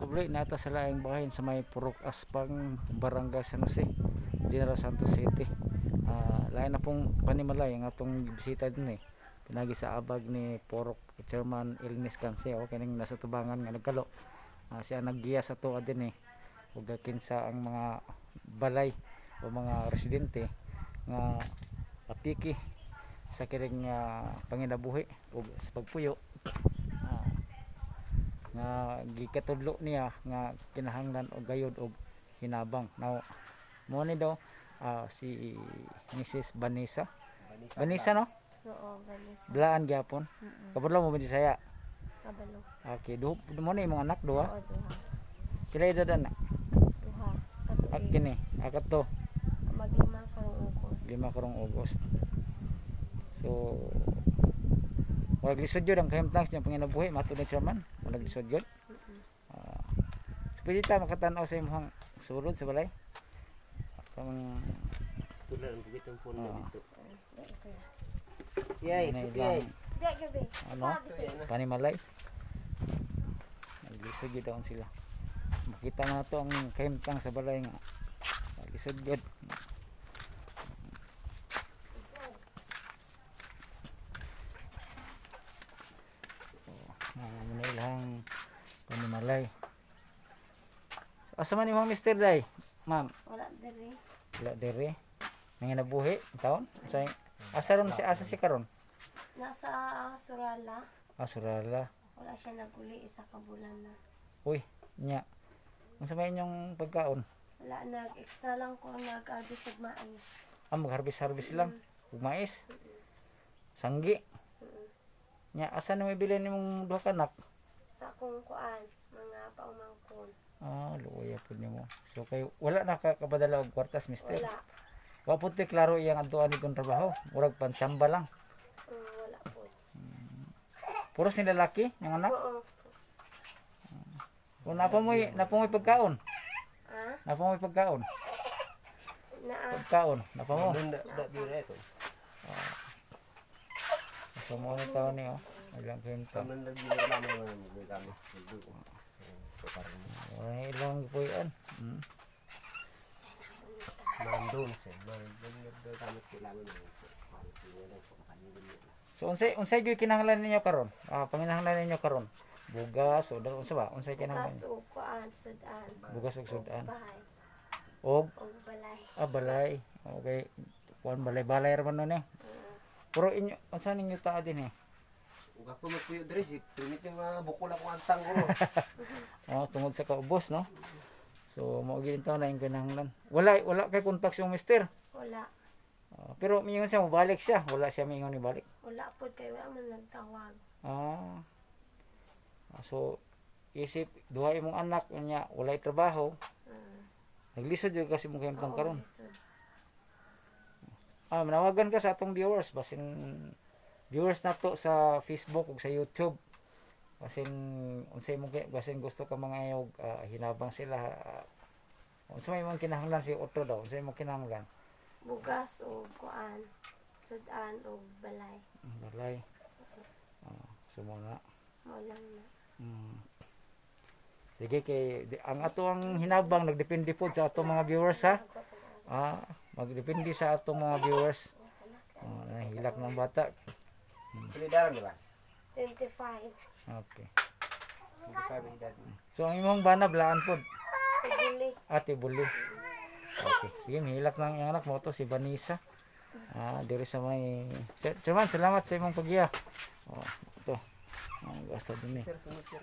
Subli nata sa laing bahin sa may Purok Aspang, Barangay San Jose, General Santos City. Lain na pong panimalay ang atong bisita din eh. Pinagi sa abag ni Purok Chairman Elnis Canseo kining nasa tubangan nga nagkalo. Siya naggiya sa tuwa din eh. Ug kinsa ang mga balay o mga residente nga apiki sa kining panginabuhi ug sa pagpuyo nga gikatudlo niya nga kinahanglan og gayod og hinabang. Now, mo ni daw si Mrs. Vanessa. Vanessa, no? Oo, Vanessa. Blaan gyapon. Kabalo mo Bisaya? Kabalo. Okay, do mo ni imong anak duha. Oo, duha. Sila edad na? Duha. Katuig. At kini, akat to? Maglima karong August. 5 karong August. So, wag lisod yun ang kahimtang sa inyong panginabuhi, matod ni chairman, wag lisod yun. So, pwede ta makatanaw sa imong sulod sa balay. Sa mga Tulan ang bukit ang phone na dito. Yay, Yay, ilang Biya gabi. ano, panimalay. Naglisod yun daon sila. Makita na to ang kahimtang sa balay nga. Naglisod yun. Oh, muna ilang panimalay. Asa man imong Mr. Day? Ma'am, Wala diri. wala dere. Nanginabuhi taon? Sa asa ron si asa si karon? Nasa Surala. Ah, surala. Wala siya naguli isa ka bulan na. Uy, nya. Unsa may inyong pagkaon? Wala, nag-extra lang ko nag-harvest og mais. Ah, mag-harvest-harvest lang. Ug mais. Sanggi. Nya, asa na may bilhin nimong duha ka anak? Sa akong kuan, mga paumangkon. Ah, luoya pud nimo. So kay wala na ka kabadala og kwartas, mister. Wala. Wa pud ti klaro iyang adtuan nitong trabaho. Murag pansamba lang. Wala po. Puros ni lalaki yung anak. Oo. Kung napa mo'y pagkaon. Ha? Napa mo'y pagkaon. Naa. Pagkaon, napa mo. Doon da da dire ko. So mo ni taon ni oh. Ilang kwento. Kaman lagi na lamang mga kami. Wala na ilang puyan. Mandon sa mandon na kami kailangan ng. So unsay gyud kinahanglan ninyo karon? Ah, panginahanglan ninyo karon. Bugas o dal unsa ba? Unsay kinahanglan? Bugas og kuan, sudan. Bugas ug sudan. Bahay. Og Og balay. ah, balay. Okay. Kuan balay-balay ra man nun eh. Pero inyo unsa ninyo taa din eh? Ug ako magpuyo diri si primit yung mga bukol ako antang ko. Oh, tungod sa kaubos, no? So mao gyud taon na yung kinahanglan. Wala wala kay contact yung mister. Wala. Ah, pero mingon siya mobalik siya, wala siya mingon ni balik. Wala po kay wala man nagtawag. Ah. Ah, so isip duha imong anak unya walay trabaho. Naglisod jud kasi mong kahimtang Oo, karon. lisod. Ah, manawagan ka sa atong viewers basin viewers nato sa Facebook ug sa YouTube. Basin unsay mo basin gusto ka mga og hinabang sila. Unsa may imong kinahanglan si otro daw, unsay imong kinahanglan? Bugas og kuan, sudan og balay. Balay. So mo na. Mao lang na. Sige kay ang ato ang hinabang nagdepende pod sa atong mga viewers ha. Ah, magdepende sa atong mga viewers. Oh, nahilak ng bata. Pilidaran di ba? 25. Okay. 25 edad. So ang imong bana blaan pod. Tibuli. Ate Buli. Okay. Sige, mahilak lang yung anak mo to si Vanessa. Ah, diri sa may Chairman, salamat sa imong paggiya. Oh, ito. Ah, gasta din eh. Sir, sunod sir.